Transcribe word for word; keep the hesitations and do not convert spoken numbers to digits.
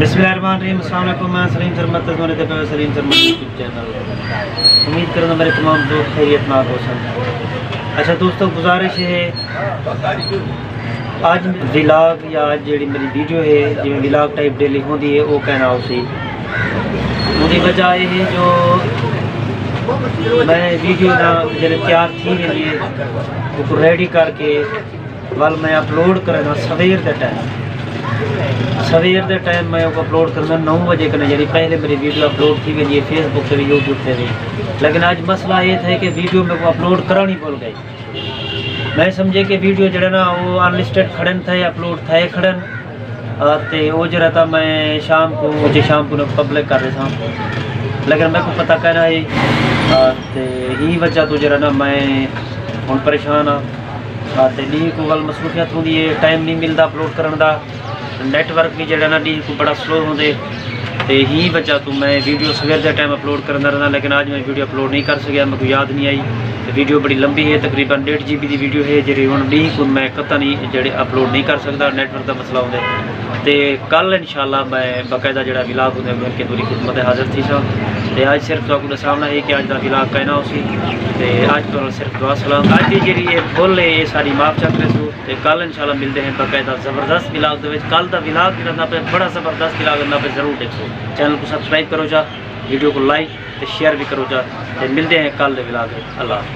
بسم اللہ الرحمن الرحیم۔ السلام علیکم، میں سلیم سرمد تے سونے تے پہ سلیم سرمد یوٹیوب چینل۔ امید کروں میرے تمام دوست خیریت نال ہو سن۔ اچھا دوستو، گزارش ہے، اج ولاگ یا اج جیڑھی میری ویڈیو ہے، جویں ولاگ ٹائپ ڈیلی ہوندی ہے، او کہنا اسی۔ اودی وجہ یہ ہے جو میں ویڈیو نہ جیڑھے تیار تھی ویندی ہے، اوکوں ریڈی کر کے ول میں اپلوڈ کرنا سویر دے ٹائم۔ سویر دے ٹائم میں اوکوں اپلوڈ کرنا نو بجے کنے، یعنی پہلے میری ویڈیو اپلوڈ تھی ویندی ہے فیس بک تے وی، یوٹیوب تے وی۔ لیکن اج مسئلہ یہ تھا کہ ویڈیو میں کو اپلوڈ کرانی بھول گئی۔ میں سمجھے کہ ویڈیو جڑے نا وہ انلسٹڈ کھڑن تھے، اپلوڈ تھے کھڑن۔ آ، تے او جڑا تھا میں شام کو، مجھے شام کو پبلک کر رہے تھا، لیکن میں کو پتہ کہنا ہے۔ آ، تے ہی وجہ تو جڑا نا میں ہن پریشان ہاں۔ آ، تے ڈینہہ کو ول مصروفیت ہوندی ہے، ٹائم نہیں ملدا اپلوڈ کرن دا۔ نیٹ ورک بھی جڑا نا ڈینہہ کو بڑا سلو ہوندے، تے ہی وجہ تو میں ویڈیو سویر دے ٹائم اپلوڈ کرندا رہنا، لیکن اج میں ویڈیو اپلوڈ نہیں کر سکیا، میرے کو یاد نہیں آئی۔ تے ویڈیو بڑی لمبی ہے، تقریباً ڈیڑھ جی بی دی ویڈیو ہے، جڑی ہن ڈینہہ کو میں قطعاً ہی جڑے اپلوڈ نہیں کر سکدا، نیٹ ورک دا مسئلہ ہوندے۔ تے کل انشاءاللہ میں باقاعدہ جڑا ولاگ ہوندے، میں کے دوری خدمت حاضر تھی ساں۔ تے اج صرف تہاکوں ڈساونا ہے کہ اج دا ولاگ کائنا ہوسی۔ تے اج تو صرف دعا سلام۔ اج دی جڑی یہ بھول ہے، یہ ساری معاف چک رہے سو۔ تے کل انشاءاللہ ملدے ہیں باقاعدہ زبردست ولاگ دے وچ۔ کل دا ولاگ جڑا نہ پہ بڑا زبردست ولاگ نہ پہ ضرور دیکھو۔ چینل کو سبسکرائب کرو جا، ویڈیو کو لائک تے شیئر بھی کرو جا۔ تے ملدے ہیں کل دے ولاگ وچ۔ اللہ حافظ۔